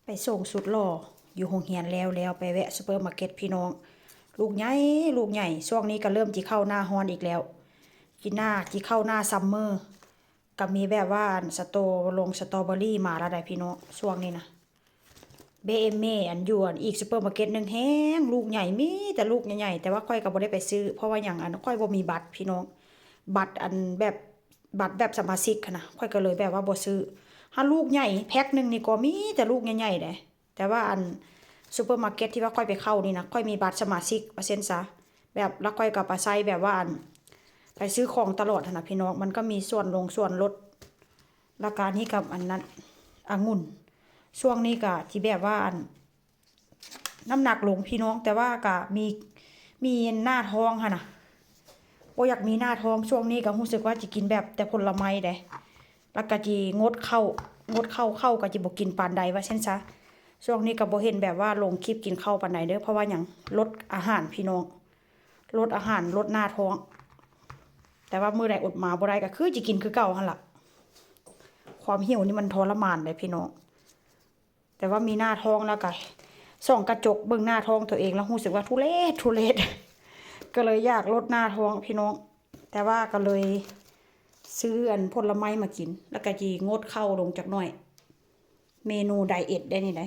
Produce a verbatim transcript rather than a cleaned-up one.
ไปส่งสุดหล่ออยู่โรงเรียนแล้ว แล้วไปแวะซูเปอร์มาร์เก็ตพี่น้อง ลูกใหญ่ ลูกใหญ่ ช่วงนี้ก็เริ่มจิเข้าหน้าร้อนอีกแล้ว จิหน้า จิเข้าหน้าซัมเมอร์ ก็มีแบบว่าอันสตอ ลงสตรอเบอรี่มาแล้วได้พี่น้อง ช่วงนี้นะ เบเอเมอันอยู่อันอีกซูเปอร์มาร์เก็ตหนึ่งแฮง ลูกใหญ่ มีแต่ลูกใหญ่ๆ แต่ว่าข้อยก็บ่ได้ไปซื้อ เพราะว่าหยัง อันข้อยบ่มีบัตรพี่น้อง บัตรอันแบบ บัตรแบบสมาชิกหั้นนะ ข้อยก็เลยแบบว่าบ่ซื้อ หาลูกใหญ่ แพ็คหนึ่งนี่ก็มีแต่ลูกใหญ่ๆ เด้ แต่ว่าอันซูเปอร์มาร์เก็ตที่ว่าข้อยไปเข้านี่นะ ข้อยมีบัตรสมาชิก ว่าซั่นซะ แบบ แล้วข้อยก็ไปใช้แบบว่าอัน ไปซื้อของตลอดหั้นนะพี่น้อง มันก็มีส่วนลงส่วนลด แล้วก็นี่กับอันนั้น องุ่น ช่วงนี้ก็ที่แบบว่าอัน น้ำหนักลงพี่น้อง แต่ว่าก็มี มีหน้าท้องหั้นนะ บ่อยากมีหน้าท้อง ช่วงนี้ก็รู้สึกว่าจิกินแบบแต่ผลไม้เด้ แล้วก็จิงดข้าว งดข้าว ข้าวก็จิบ่กินปานใด ว่าซั่นซะ ช่วงนี้ก็บ่เห็นแบบว่าลงคลิปกินข้าวปานใดเด้อ เพราะว่าหยัง ลดอาหารพี่น้อง ลดอาหาร ลดหน้าท้อง แต่ว่ามื้อใดอดมาบ่ได้ก็คือจิกินคือเก่าหั้นล่ะ ความหิวนี่มันทรมานเด้พี่น้อง แต่ว่ามีหน้าท้องแล้วก็ส่องกระจกเบิ่งหน้าท้องตัวเองแล้วรู้สึกว่าทุเรศ ทุเรศ ก็เลยอยากลดหน้าท้องพี่น้อง แต่ว่าก็เลยซื้ออันผลไม้มากิน แล้วก็จิงดข้าวลงจักหน่อย เมนูไดเอทได้นี่ได้